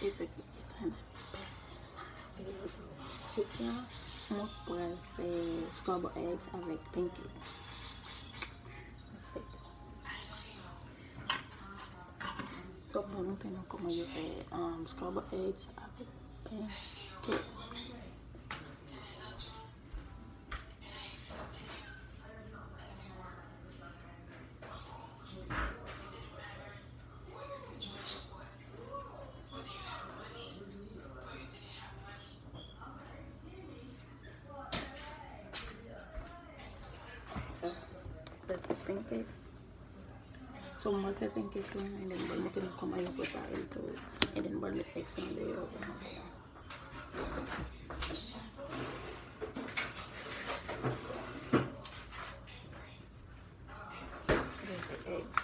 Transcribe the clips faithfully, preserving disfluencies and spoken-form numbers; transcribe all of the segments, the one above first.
Jodi a, mwen pral fè scramble eggs avèk pancake. Stay tuned. So, mwen montre nou kòman yo fè, um, scramble eggs avèk pancake. So, that's the pancake. So, mwen fè pancake lan, and then mwen montre nou kòman yo prepare l tou. And then mwen met eggs lan deyò pou nou. There's the eggs.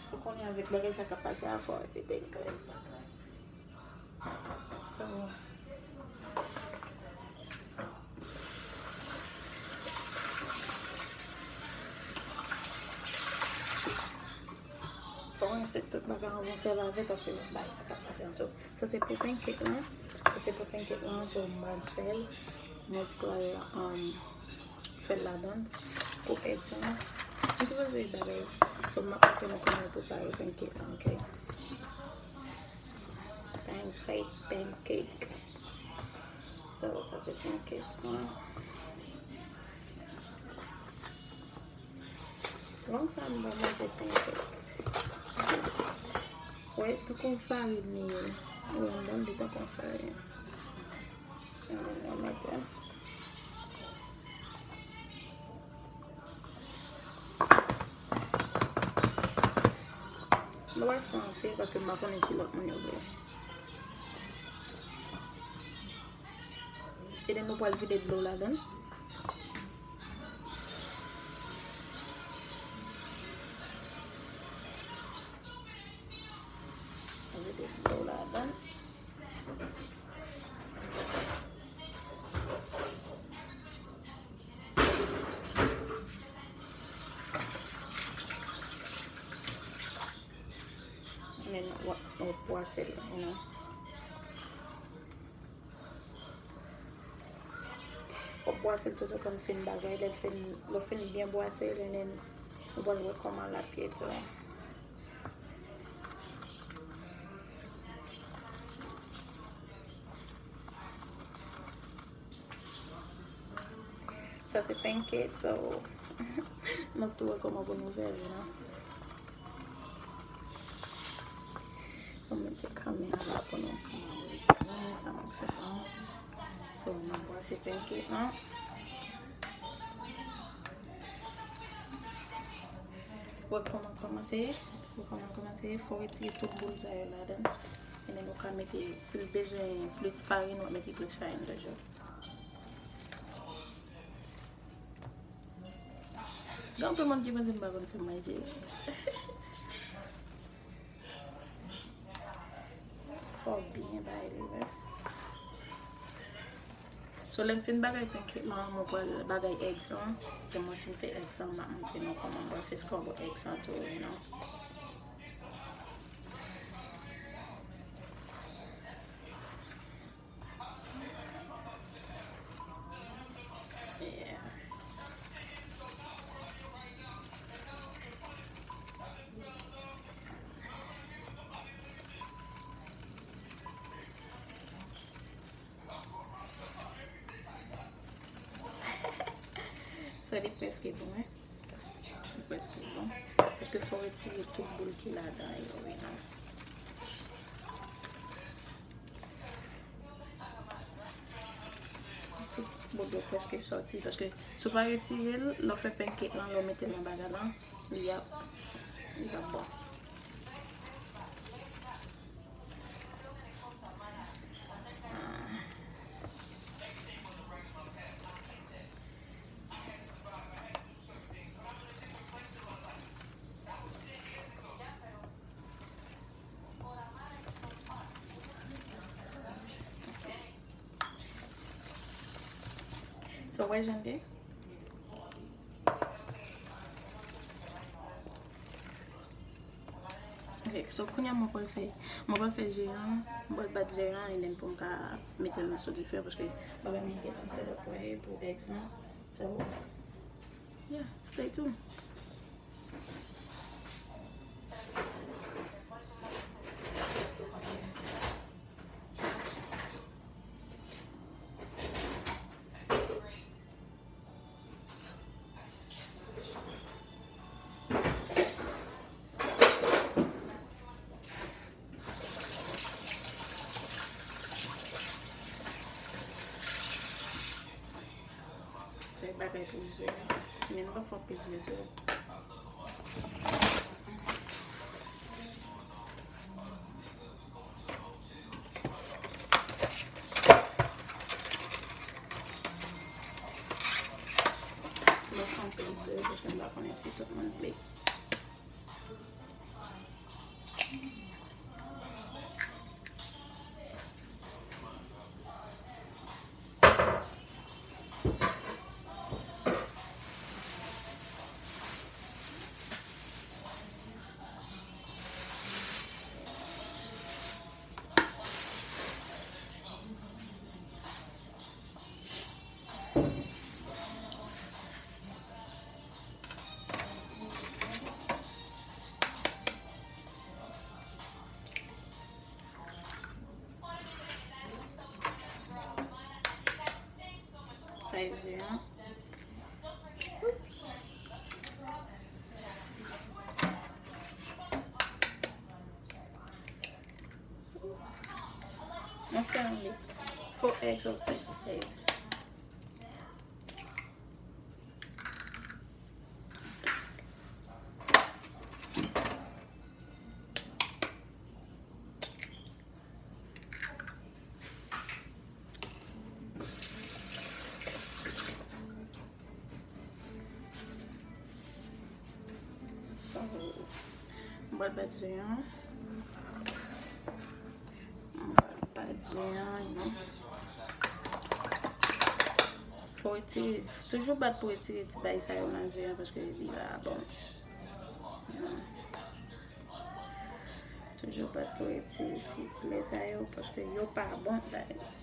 Ou konnen avèk bagay sa k ap pase a, fò everything clean. So, fò w rense tout bagay anvan w sèvi avè l paske w bay sa k ap pase an. So, sa se pou pancake lan. Sa se pou pancake lan. So, m pral fè l. Mwen pral, um, fè l ladan. Pou eggs lan. M sipoze bagay. So, m ap montre nou kòman yo prepare pancake lan, ok? Pancake, pancake. So, sa se pancake lan. Long time m pa manje pancake. Wè, tankou yon farin li ye. Wè, anndan li tankou yon farin. Mwen mete. Mwen pa fè anpil paske m pa konnen si lòt moun yo vle. E then nou pral vide dlo ladan l. Vide dlo ladan l. Men w ap, w ap bwase l, you know. W ap bwase l toutotan l fin bagay, lè l fin, lè w fin byen bwase l, and then ou pral wè kòman l ap ye tou. Sa se pancake, so, n ap tou wè kòman pou nou fè l, you know. Mwen mete kamera la pou nou ka wè sa m ap fè la. So, m ap bwase pancake lan. Wè kòman kòmanse, wè kòman kòmanse, fò w retire tout boul sa yo ladan. And then ou ka mete, si l bezwen plis farin, w ap mete plis farin toujou. Gen anpil moun ki panse m pa konn fè manje. Fò w byen bay li, wi. So, lè m fin bagay pancake lan, mwen pral bagay eggs lan. Lè mwen fin fè eggs lan, m ap montre nou kòman mwen fè scramble eggs lan tou, you know. Yes. Sa li prèske bon, wi. Li prèske bon. Paske fò w retire tout boul ki ladan yo, wi, non. Tout boul yo prèske sòti. Paske si w pa retire l, lè w fè pancake lan, lè w mete l nan bagay lan, li ap, li p ap bon. So, wè jan l ye? Ok, so kounye a mwen pral fè, mwen pral fè jeran, mwen pral bat jeran, and then pou m ka mete l sou dife, paske bagay mwen gentan set up, wè, pou eggs lan. So, yeah, stay tuned. Se bagay pou zye. Men nou pa fè anpil zye tou. Nou fè anpil zye, paske m pa konnen si tout moun vle. Sa e zye an. Mwen fè angle. Four eggs or six eggs. So, m pral bat zye an. M pral bat zye an, you know. Fò w retire, toujou bat pou w retire ti bay sa yo nan zye an, paske li pa bon. Toujou bat pou w retire ti flè sa yo, paske yo pa bon, guys.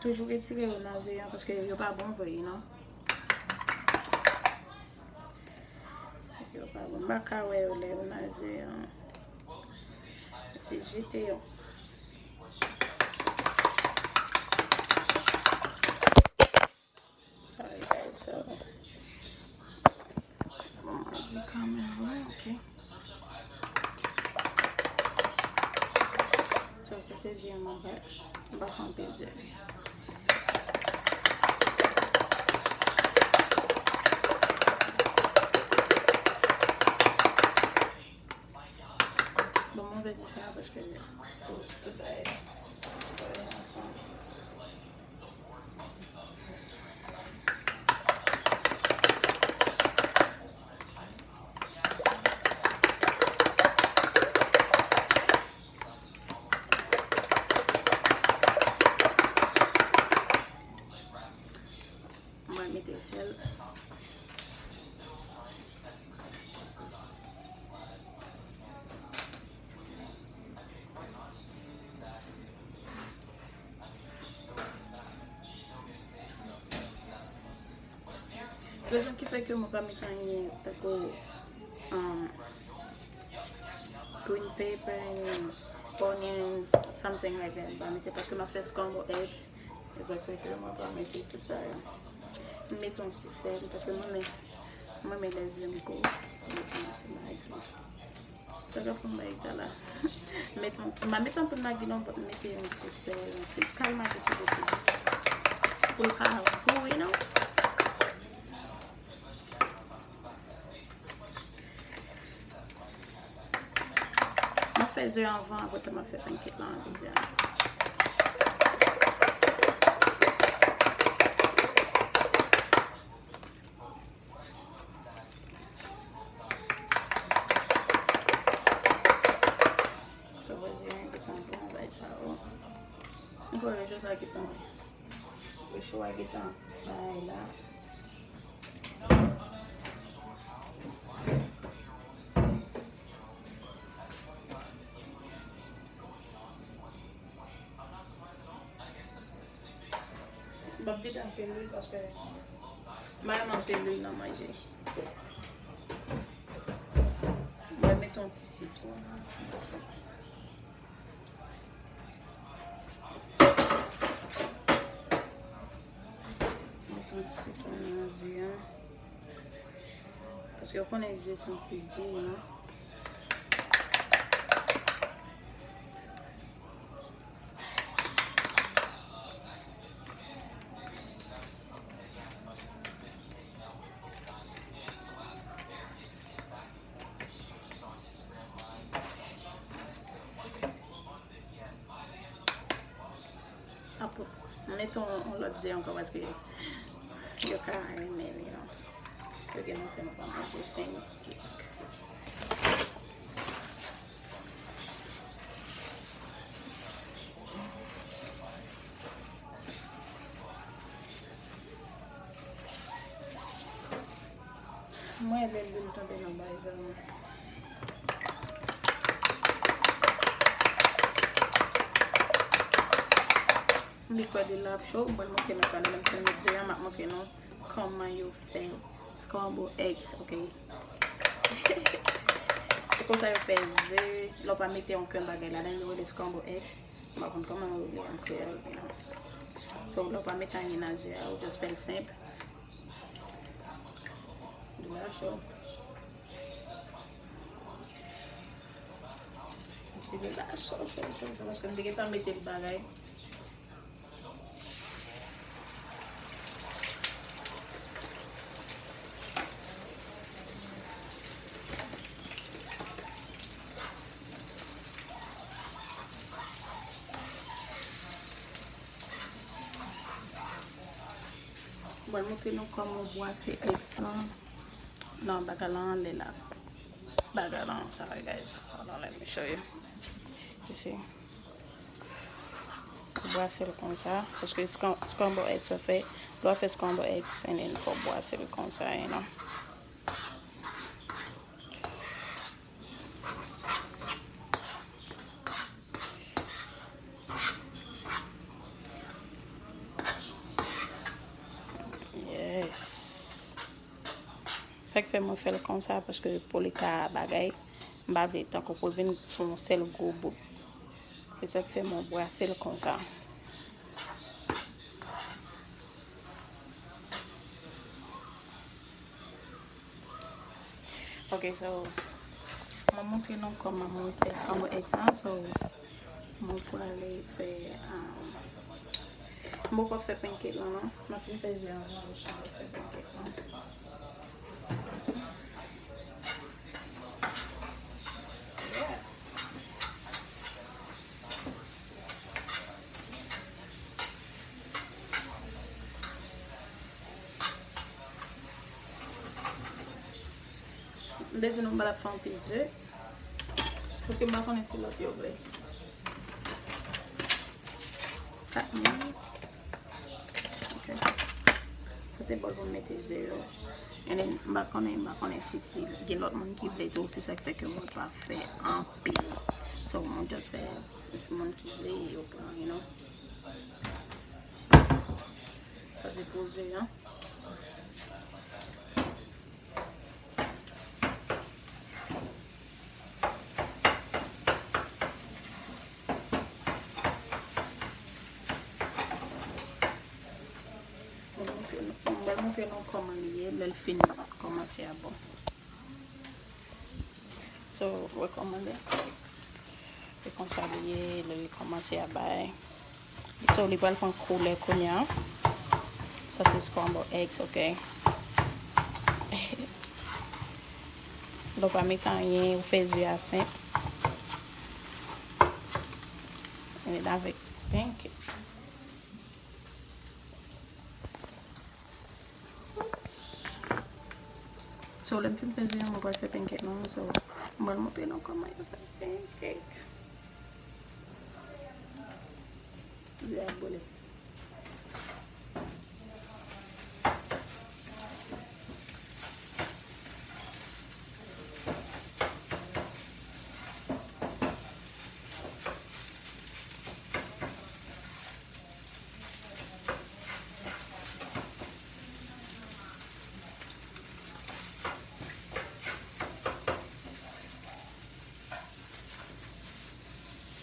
Toujou retire yo nan zye an, paske yo pa bon vre, you know. Yo pa bon. M pa ka wè yo lè yo nan zye an. Se jete yo. Sorry, guys. So, bon, manje kanmenm, wi, ok. So, sa se zye an m ap bat. M pa fè anpil zye. Bon, mwen vle di fè a paske tout, tout bagay ansanm. Mwen mete sèl. Rezon ki fè ke mwen pa mete anyen tankou, um, green pepper and onions, something like that. Mwen pa mete paske mwen fè scrambled eggs. It's okay ke mwen pa mete tout sa yo. M mete yon ti sèl, paske mwen renmen, mwen renmen lè zye m gwo. M mete yon ti magi. Sa k ap fè m bay sa la. M mete yon, m pa mete anpil magi non, but m mete yon ti sèl, yon ti kal magi tou piti. Pou l ka gou, you know. Mwen fè zye anvan, apre sa mwen fè pancake lan an dezyanm. So, wè zye an gentan bon, bay sa yo. Mwen kwè recho sa gentan, recho a gentan bay la. M ap vide anpil lwil paske m pa renmen anpil lwil nan manje. Mwen mete yon ti sitwon. Mete yon ti sitwon nan zye an. Paske w konnen zye santi di, non? Apre, m mete yon, yon lòt zye ankò paske yo ka renmen li, non. Yo gen lontan yo pa manje pancake. Mwen lè lwil tonbe nan bay zam. M vin kwè lwil la ap cho, m pral montre nou talè lè m fin met zye a, m ap montre nou kòman yo fè scramble eggs, ok? Se konsa yo fè zye, lè w pa mete okenn bagay ladan, yo rele scramble eggs. M pa konn kòman yo rele an kreyòl, you know. So, lè w pa mete anyen nan zye a, ou just fè l senp. Li la cho. Si li la cho, cho, cho, cho, paske m te gentan mete l bagay. Mwen montre nou kòman w bwase eggs lan nan bagay lan anlè la. Bagay lan, sorry guys. Hold on, let me show you. You see? Ou bwase l konsa, paske scram-, scramble eggs ou fè, lè w fè scramble eggs, and then fò w bwase l konsa, you know. Yes. Sa k fè mwen fè l konsa, paske pou li ka bagay, m pa vle tankou pou l vin fè yon sèl gwo bout. Se sa k fè mwen bwase l konsa. Ok, so, mwen montre nou kòman mwen fè scramble eggs lan, so, mwen prale fè, um, m poko fè pancake lan, non. Mwen fin fè zye an, mwen prale fè pancake lan. Yeah. M te di nou m pa t ap fè anpil zye, paske m pa konnen si lòt yo vle. Kat minit. Ok. Sa se bòl pou m mete zye yo. And then, m pa konnen, m pa konnen si, si gen lòt moun ki vle tou, se sa k fè ke mwen pa fè anpil. So, mwen just fè, si, si moun ki vle, yo pran, you know. Sa se pou zye an. Mwen montre nou, mwen Montre nou kòman li ye lè l fin kòmanse a bon. So, wè kòman li ye. E konsa li ye, lè li kòmanse a bay. So, li pral pran koulè kounye a. Sa se scramble eggs, ok? Lè w pa met anyen, ou fè ze a senp. E avèk pancake. So, lè m fin fè ze a, mwen pral fè pancake lan. So, mwen pral montre nou kòman yo fè pancake. Ze a boule.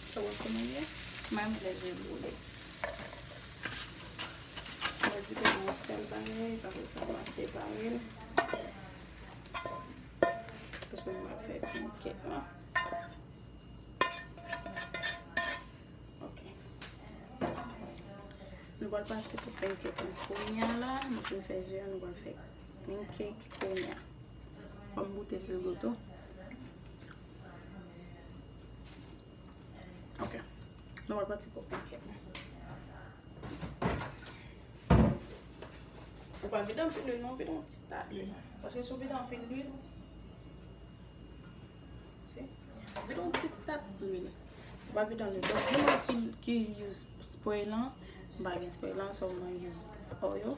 So, wè kòman l ye? Mwen renmen lè ze boule. Mwen vide nan yon sèl bagay, pa fè sa, mwen separe l. Paske mwen ap fè pancake lan. Ok. Nou pral pati pou pancake nou. Kounye a la, nou fin fè ze a, nou pral fè pancake kounye a. Fò m goute si l gou tou. Ok. Nou pral pati pou pancake nou. Ou pa vide anpil lwil non, vide yon ti ta lwil. Paske si w vide anpil lwil, si, vide yon ti ta lwil. Ou pa vide anpil. Donk, pou moun ki, ki use spray lan, m pa gen spray lan, so mwen use oil.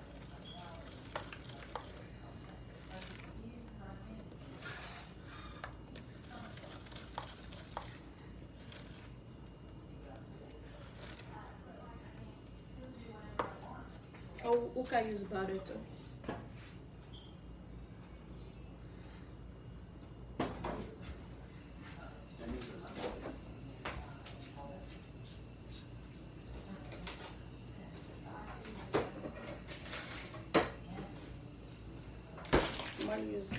Ou, ou ka use butter tou. Mwen use,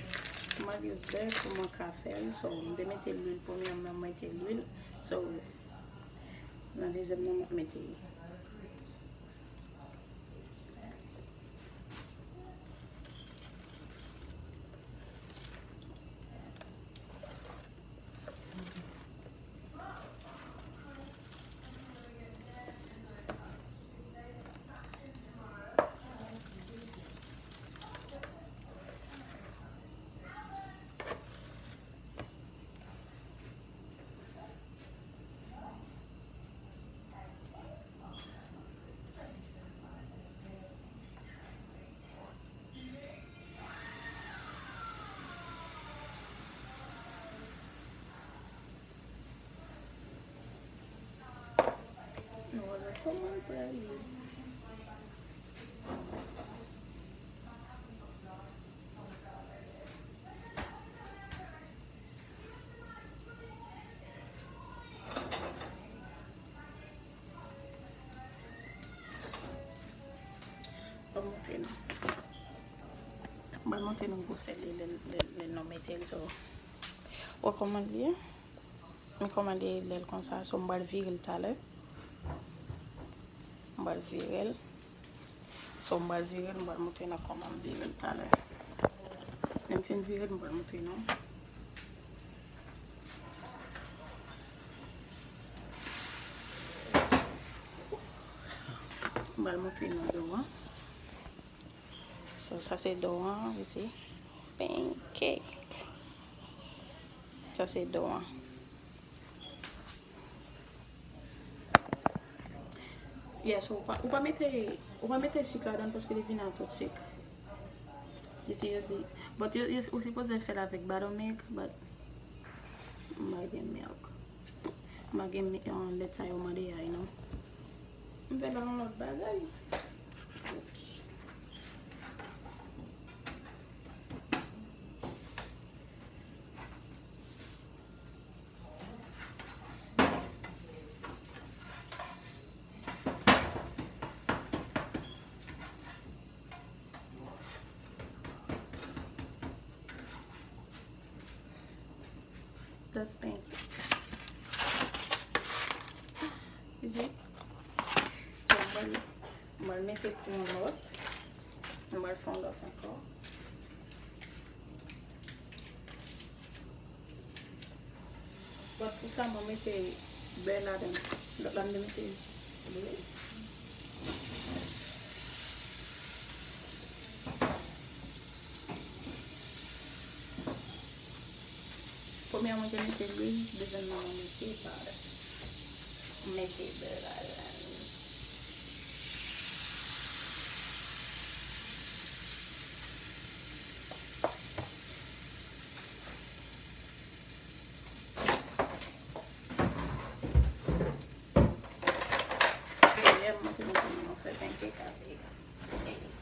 mwen use bè pou mwen ka fè l. So, m te mete lwil premyèman, mwen mete lwil. So, nan dezyèm nan, mwen mete Nou wè kòman l pral ye. Mwen montre nou. Mwen montre nou gwosè li lè, lè, lè nou mete l, so. Wè kòman li ye? Men kòman li ye lè l konsa, so m pral vire l talè. M pral vire l. So, m pral vire l, m pral montre nou kòman m vire l talè. Lè m fin vire l, m pral montre nou. M pral montre nou do an. So, sa se do an, you see? Pancake. Sa se do an. Yes, ou pa, ou pa mete, ou pa mete sik ladan paske li vin ak tout sik. You see, yo di, but yo, yo, ou sipoze fè l avèk buttermilk, but m pa gen milk. M pa gen mi-, uh, lèt sa yo mande a, you know. M fè l nan yon lòt bagay. Oops. Just pancake. Is it? So, mwen, mwen mete pou yon lòt. Mwen fè yon lòt ankò. But pou sa, mwen mete bè ladan. Lòt la, mwen mete lwil. Premyèman, mwen te mete lwil, dezyèmman, mwen mete bè. Mete bè ladan. Dèyè, mwen te montre nou fè pancake avèk eggs.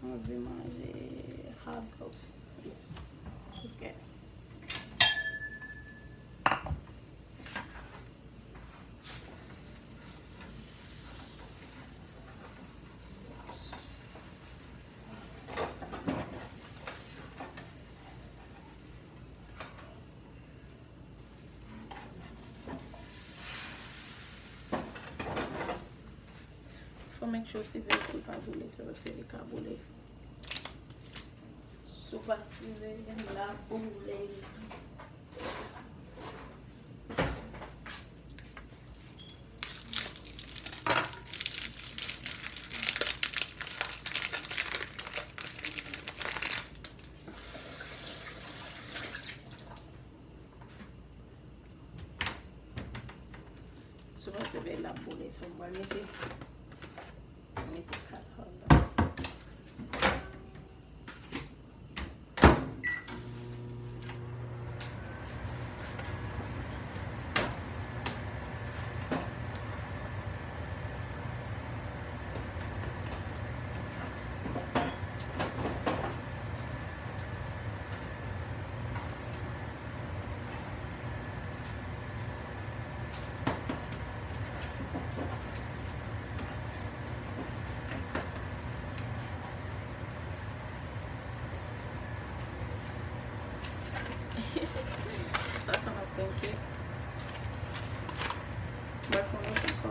Mwen vle manje hot dogs. Yes. Let's get it. Fò make sure si vè pou l pa boule tou, paske li ka boule. Si w pa siveye l, l ap boule. Si w pa siveye l, l ap boule, so mwen mete, mete kat hot dogs. Sa sanble pancake. Mwen fè yon lòt ankò.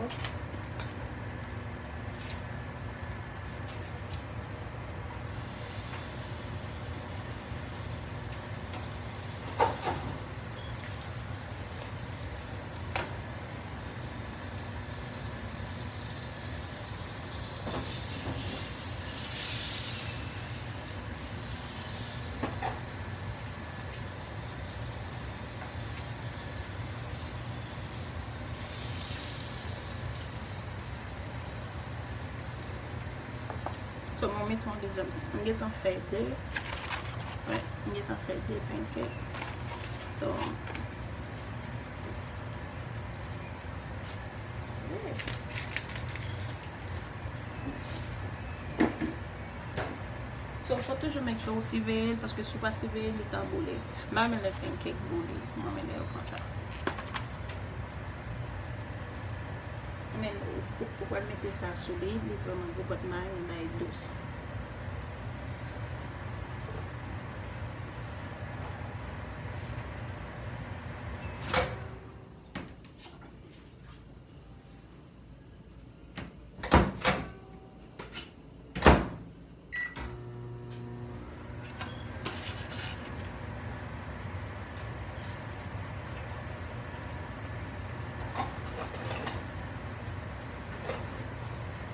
So, mwen mete yon dezyèm. Mwen gentan fè de. Wi, mwen gentan fè de pancake. So, yes. So, fò toujou make sure ou siveye l, paske si w pa siveye l, li ka boule. M pa renmen lè pancake boule. Mwen renmen lè yo konsa. Men ou, ou, ou pral mete sa sou li, li vrèman gou, but m pa renmen bay dous.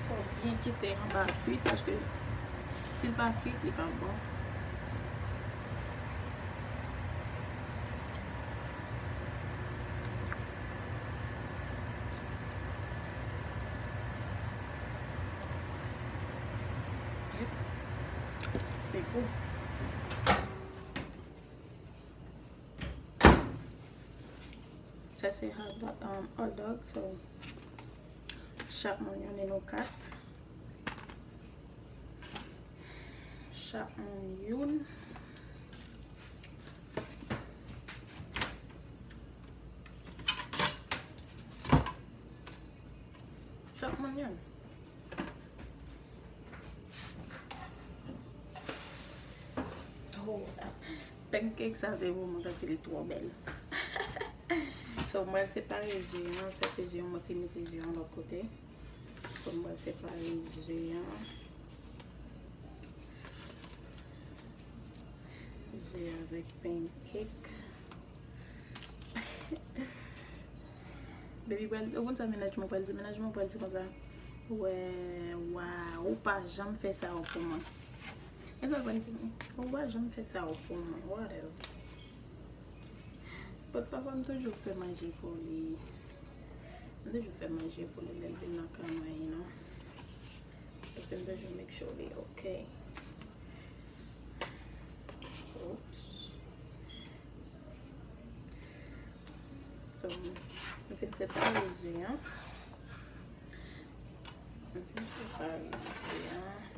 Fò byen kite anba kwit, paske si l pa kwit, li p ap bon. Yep. Li gou. Sa se hot dog, um, hot dog, so chak moun youn e nou kat. Chak moun youn. Chak moun youn. Pancake sa se pou mwen paske li twò bèl. So, mwen separe ze an, sa se ze an, mwen te mete ze an lòt kote. So, mwen separe ze an. Ze avèk pancake. Baby pral, ou konn sa mennaj mwen pral di? Mennaj mwen pral di konsa, wè, wa, ou pa janm fè sa yo pou mwen. E sa l pral di? Ou pa janm fè sa yo pou mwen, whatever. But papa m toujou fè manje pou li. M toujou fè manje pou li lè l vin nan kay mwen, you know. Epi m toujou make sure li okay. Oops. So, m fin separe ze an. M fin separe ze an.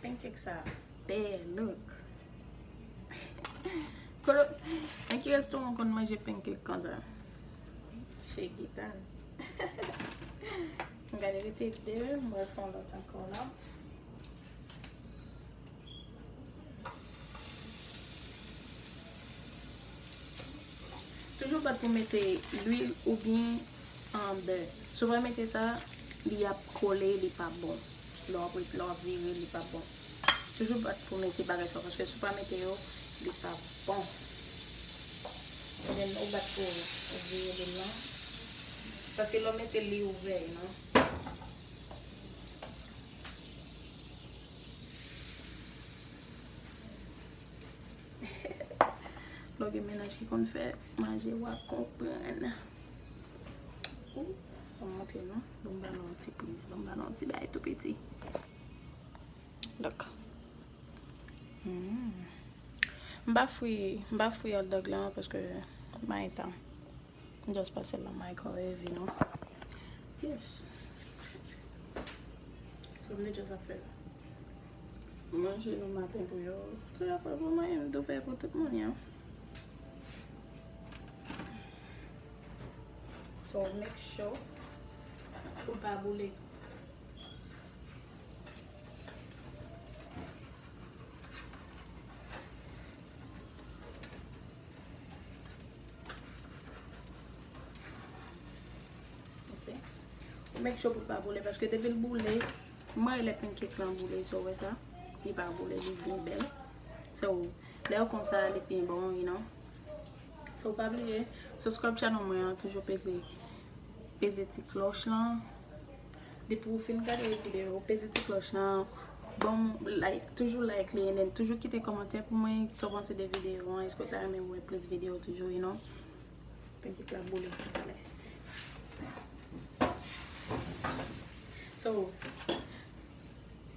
Pancake sa bèl, look. Kote, nan ki restoran w konn manje pancake konsa? Chez Guitane. M gade rete de, m pral fè yon lòt ankò la. Toujou bat pou mete lwil oubyen bè. Si w pa mete sa, li ap kole, li p ap bon. Lè w ap, lè w ap vire, li p ap bon. Toujou bat pou mete bagay sa yo, paske si w pa mete yo, li p ap bon. And then ou bat pou ou vire li nan. Paske lè w mete li ouvè, you know. Lè w gen mennaj ki konn fè manje, w ap konprann. Ou, ban m montre nou. Ban m ba nou yon ti priz. Ban m ba nou yon ti bagay tou piti. Look. Mm. M pa fri, m pa fri hot dog la paske my time. Just pase la microwave, you know. Yes. So, m te just ap fè manje nan maten pou yo. So, apre pou mwen, m tou fè pou tout moun, yo. So, make sure pou l pa boule. Ou make sure pou l pa boule, paske depi l boule, mwen lè pancake lan boule, so, ou wè sa, li pa boule, li byen bèl. So, lè yo konsa, li byen bon, you know. So, pa bliye, subscribe channel mwen an, toujou peze, peze ti klòch lan. Depi w fin gade videyo, peze ti klòch lan. Bon, like, toujou like li, and then toujou kite kòmantè pou mwen, sa w panse de videyo an, èske w ta renmen wè plis videyo toujou, you know. Pancake la boule talè. So,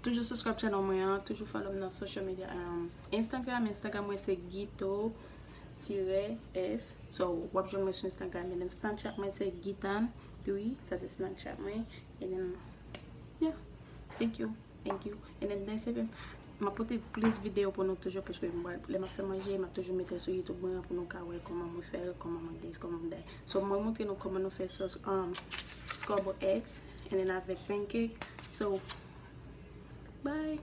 toujou subscribe channel mwen an, toujou follow m nan social media, um, Instagram, Instagram mwen se Guito tiret S. So, w ap jwenn mwen sou Instagram, and then Snapchat mwen se Guitane three, sa se Snapchat mwen, and then, yeah, thank you. Thank you. And then next episode, m ap pote plis videyo pou nou toujou, paske m, lè m ap fè manje, m ap toujou mete sou YouTube mwen pou nou ka wè kòman mwen fè l, kòman mwen dis, kòman mwen day. So, mwen montre nou kòman nou fè sòs, um, scramble eggs, and then avèk pancake. So, bye.